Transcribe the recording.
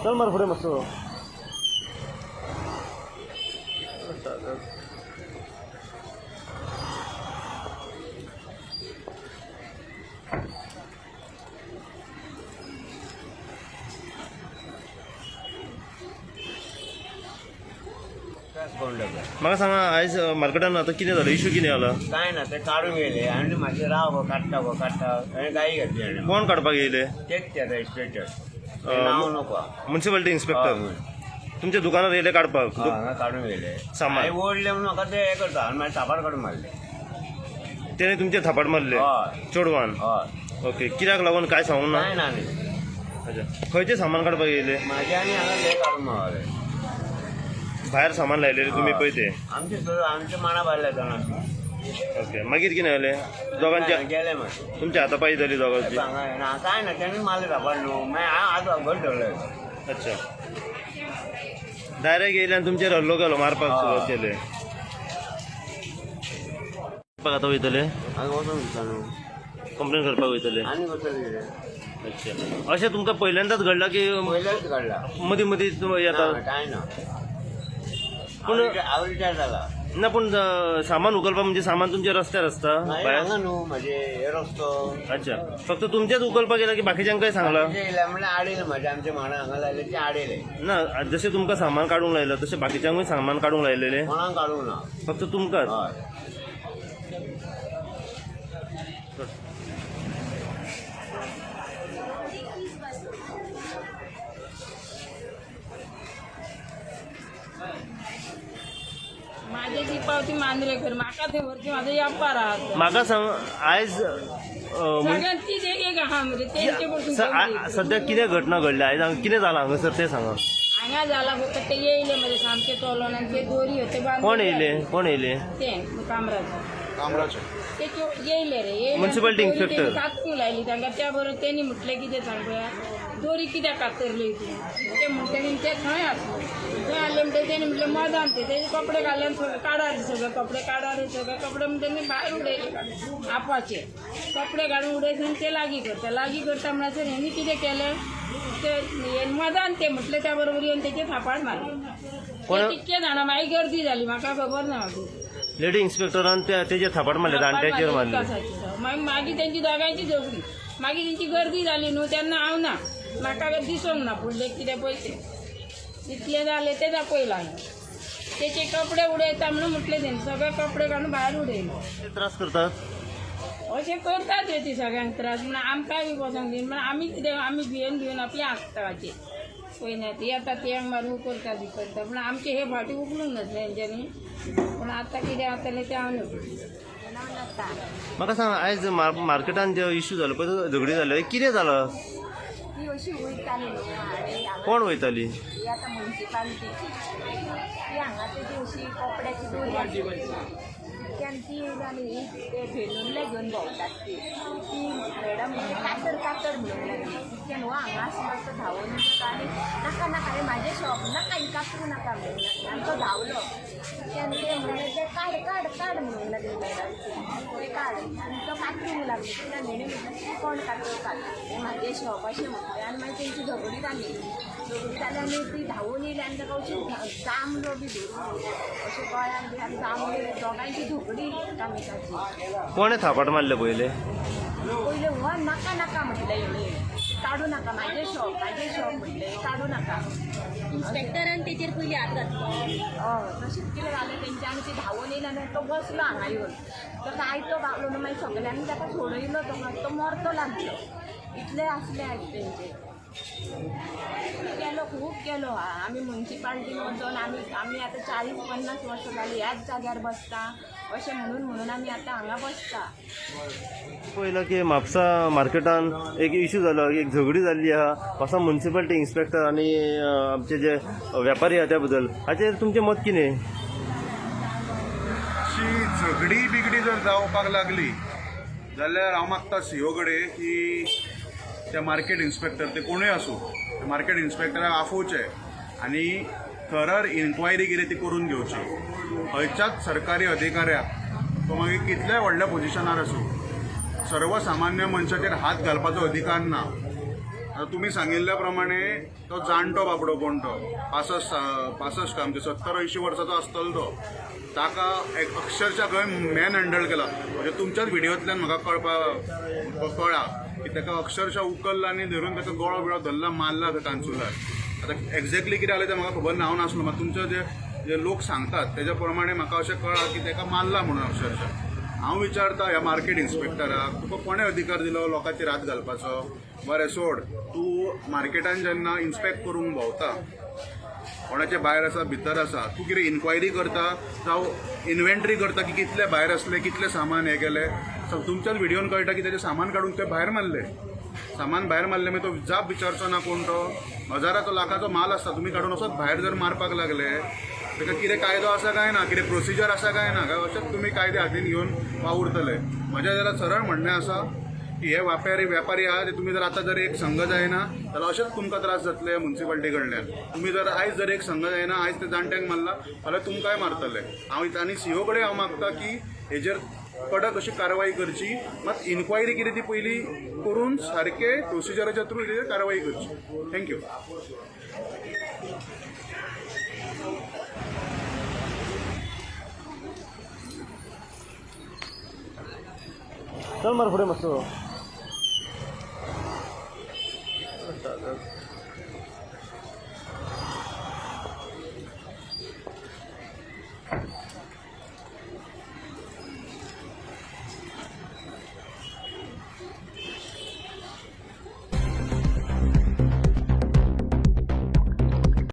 चल मार फुडें मातसो. म्हाका सांगा, आयज मार्केटान आतां कितें जालें, इशू कितें जाला? काय ना, ते काडून गेले आनी मातशें राव गो, काडटा गो काडटा, आनी गाई घातली आनी कोण काडपाक येयले? तेच ते आतां इन्स्पेक्टर, नांव नको. मुन्सिपालिटी इन्स्पेक्टर तुमच्या दुकानार येयले काडपाक? हय, हांगा काडून गेले. सामान. हांवें ओडले म्हणून म्हाका ते हे करता आनी मागीर थापाट काडून मारले. तेणे तुमचे थापाट मारले? हय. चेडवान? हय. ओके, कित्याक लागून काय सांगूंक ना? काय ना न्ही. अच्छा, खंयचें सामान काडपाक येयले? म्हाजे आनी हांगा हे काडून मारले. भायर सामान लायलेलें तुम्ही पळय ते? आमचे सुद्दां आमचे माना भायले जाणां. ओके, मागीर कितें जालें दोगांच्या? गेले मागीर. तुमच्या हाता पांय जाली दोगांची? हांगा ना, काय ना, तेणी मारले थापाट न्हू, मागीर हांव आतां घट धरले. अच्छा, डायरेक्ट येयले आनी तुमचेर हल्लो केलो, मारपाक सुरवात केले. मारपाक आतां वयतले? हांगा वचून दिसता न्हू. कंप्लेन करपाक वयतले? आनी कसले कितें. अच्छा, अशें तुमकां पहिल्यांदाच घडलां की पयलेच काडला. मदीं मदीं येता? ना, काय ना. पूण हांव रिटायर जाला. ना, पूण सामान उखलपाक म्हणजे सामान तुमच्या रस्त्यार आसता मागीर भायर? हांगा न्हू, म्हजे हे रस्तो. अच्छा, फक्त तुमचेच उखलपाक येयला की बाकीच्यांकय सांगला? बाकीचे येयले म्हणल्यार आडयले, म्हजे आमचे माणा हांगा लायले ते आडयले. ना, जशें तुमकां सामान काडूंक लायलां तशें बाकीच्यांकूय सामान काडूंक लायलेलें? कोणाक काडूंक ना. फक्त तुमकांच? हय. माझे ती पावती मांद्रेकर, म्हाका थंय व्हरची, म्हाजो व्यापार आहा. म्हाका सांग, आयज सगळ्यांत तीच एक एक आहा मरे तेंचे कडसून. सद्या कितें घटना घडल्या आयज हांगा, कितें जालां हांगासर तें सांगा. हांगा जाला फक्त ते येयले मरे सामके चलोन आनी ते दोरी ते बांदून. कोण येयले, कोण येयले? ते कामराज ते येयले रे, येयले. Municipality दोरी inspector. तेणी कातरूंक लायली तांकां. त्या बरोबर तेणी म्हटलें, कितें सांगया, दोरी कित्याक कातरली तूं? ते म्हणटकीर ते थंय आसले. थंय आसले म्हणटकीर तेणी म्हटलें, मदान ते तेजे कपडे काडले आनी सगळे काडा रे, सगळे कपडे काडा रे, सगळे कपडे. म्हणटा तेणी भायर उडयले काडून आपाचे कपडे काडून उडयत आनी ते लागीं करता लागीं करता म्हणसर हेणी कितें केलें, ते हे मदान ते म्हटलें, त्या बरोबर येवन तेचे थापाट मारले. कोण? ते तितके जाणा, मागीर गर्दी जाली, म्हाका खबर ना मागीर. लेडी इन्स्पेक्टरान तेजेर थापाट मारले, जाणट्याचेर मारले? मागीर मागीर तेंची दोगांयची झगडी, मागीर तेंची गर्दी जाली न्हू तेन्ना हांव ना, म्हाका काय दिसोंक ना फुडलें कितें पयशे इतलें जालें तें दाखयलां हांवें. तेचे कपडे उडयता म्हणून म्हटलें, तेणी सगळे कपडे काडून भायर उडयले. त्रास करतात? अशें करतात रे ती सगळ्यांक त्रास, म्हणून आमकां बी वचोंक दिना. म्हणून आमी कितें, आमी भियेवन भियेवन आपलें आसता पयना ती येता तेंक मारून करता ती करता, पूण आमचे हे फाटी उखलूंक नासलें तेंच्यांनी. पूण आतां कितें जातलें तें हांव न्हय. म्हाका सांग, आयज मार्केटान जो इशू जालो पळय, झगडी जाल्यो, कितें जालां? ती अशी वयताली न्हू आनी हांगा. कोण वयताली? ही आतां मुन्सिपालिटीची ती हांगा तेजी अशी कपड्याची दोरी आसली तितक्यान ती जाली, ते भेनुल्ले घेवन भोंवतात ती. ती मॅडम म्हणजे कातर कातर म्हणूंक लागली. तितक्यान हो हांगा आसलो, तो धांवून येयलो आनी नाका नाका रे, म्हाजें शॉप नाका, ही कातरूं नाका म्हणूंक लागले आनी तो धांवलो. तितक्यान ते म्हणलें, ते काड काड काड म्हणूंक लागले मॅडम, ते काड, आनी तो कातरूंक लागलो. तितक्यान हेणें म्हटलें, तूं कोण कातर काड, हें म्हाजें शॉप अशें म्हटलें आनी मागीर तेंची झगडी जाली. झगडी जाली आनी ती धांवून येयली आनी ताका अशी दामलो बी धरून अशें गळ्यान बी आनी दामले. दोगांयची झगडी एकामेकाची. कोणें थापाट मारले पयले? पयलें हो नाका नाका म्हटलें हेणें, काडूं नाका, म्हाजें शॉप, म्हाजें शॉप म्हटलें, काडूं नाका. इन्स्पेक्टरान तेचेर पयलीं हात घातलो. हय, तशेंच कितें जालें तेंचें आनी ती धांवून येयली आनी तो बसलो हांगा येवन. ताका आयतो गावलो न्हू, मागीर सगल्यांनी ताका सोडयलो, तो मरतो लागलो. इतले आसले आनी तेंचे केलो, खूब केलो. आमी मुन्सिपाल्टीन वचोन आमी आमी आतां 40-50 वर्सां जालीं ह्याच जाग्यार बसता अशें म्हणून म्हणून आमी आतां हांगा बसता. पळयलां की म्हापसा मार्केटान एक इशू जालो, एक झगडी जाल्ली आहा म्हापसा मुन्सिपालिटी इन्स्पेक्टर आनी आमचे जे व्यापारी आहा त्या बद्दल. हाचेर तुमचें मत कितें? अशी झगडी बिगडी जर जावपाक लागली जाल्यार हांव मागता सीओ कडेन की ते मार्केट इन्स्पेक्टर, ते कोणूय आसूं, ते मार्केट इन्स्पेक्टराक आफोवचे आनी थरर इन्क्वायरी कितें ती करून घेवची. खंयच्याच सरकारी अधिकाऱ्याक, तो मागीर कितल्याय व्हडल्या पोजिशनार आसूं, सर्वसामान्य मनशाचेर हात घालपाचो अधिकार ना. आतां तुमी सांगिल्ल्या प्रमाणे तो जाणटो बाबडो कोण तो 65 आमचे 70-80 वर्साचो आसतलो तो, ताका एक अक्षरशा खंय मॅन हँडल केला. म्हणजे तुमच्याच व्हिडियोंतल्यान म्हाका कळ्ळा की ताका अक्षरशा उखल्ला आनी धरून ताका गळो बिळो धरला, मारला थंय कानसुलार. आतां एग्जॅक्टली कितें जालें तें म्हाका खबर ना, हांव नासलो. मात तुमचे जे जे लोक सांगतात तेज्या प्रमाणे म्हाका अशें कळ्ळां की ताका मारला म्हणून अक्षरशा. हांव विचारता ह्या मार्केट इन्स्पेक्टराक, तुका कोणें अधिकार दिलो लोकांचेर हात घालपाचो? बरें सोड, तूं मार्केटान जेन्ना इन्स्पेक्ट करूंक भोंवता, कोणाचे भायर आसा भितर आसा, तूं कितें इन्क्वायरी करता जावं इन्व्हेंटरी करता की कितले भायर आसले, कितले सामान हें केलें? तुमच्याच व्हिडियोन कळटा की तेजें सामान काडून ते भायर मारले. सामान भायर मारलें मागीर तो जाप विचारचो ना कोण तो? हजाराचो लाखाचो माल आसता, तुमी काडून असोच भायर जर मारपाक लागले, ताका कितें कायदो आसा काय ना, कितें प्रोसिजर आसा काय ना, काय अशेंच तुमी कायदे हातीन घेवन वावुरतले? म्हजें जाल्यार सरळ म्हणणें आसा की हे व्यापारी आहा ते तुमी जर आतां जर एक संघ जायना जाल्यार अशेंच तुमकां त्रास जातले मुन्सिपाल्टी कडल्यान. तुमी जर आयज जर एक संघ जायना, आयज ते जाणट्यांक मारला जाल्यार तुमकांय मारतले. हांव आनी सीओ कडेन हांव मागता की हेजेर कडक अशी कारवाय करची, मात इन्क्वायरी कितें ती पयली करून सारके प्रोसिजराच्या थ्रू हेजेर कारवाय करची. Thank you. चल मरे फुडें मातसो.